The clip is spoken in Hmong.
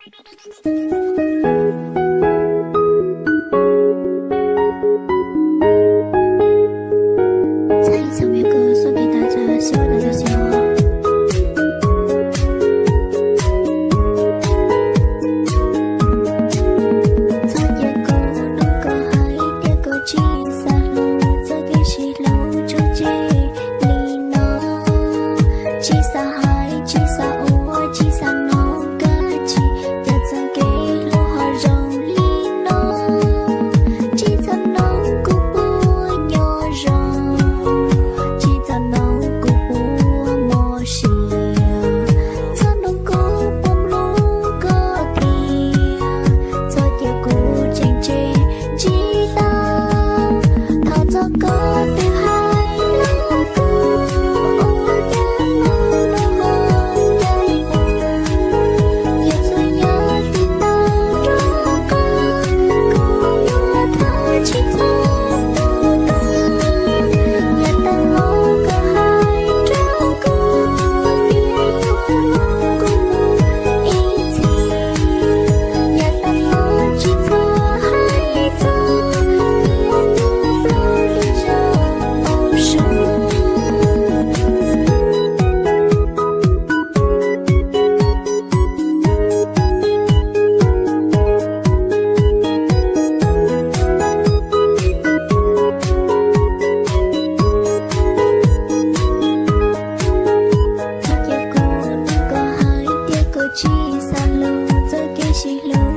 再一次，我们有个送给大家，希望大家喜欢。 Txhob cia kuv hnub koj hais tias koj tsis xav hlub, txoj kev sib hlub tso tseg li no. Tsis xav hais, tsis xav ua, tsis xav mloog kab tsij, cas txoj kev hlub ho zoo li no. Tsis txhob mloog kuv puas nyob zoo, tsis txhob mloog kuv puas mob siab, txhob mloog kuv puas mloog koj thiab. Txhob cia kuv tseem tseg tsis tau, thov txog koj twb hais los kuv ua cas no los ho ncaim kuv. Yog txhua yam tsis tau rau koj, kuv yuav thov tsis txhob tau koj. Yog tau los koj hais rau kuv, tias yuav los kuv mus ib txhis. Yog tau los tsis txhob hais txog, tias yuav los li zoo au zoo. Txhob cia kuv hnub koj hais tias koj tsis xav hlub, txoj kev sib hlub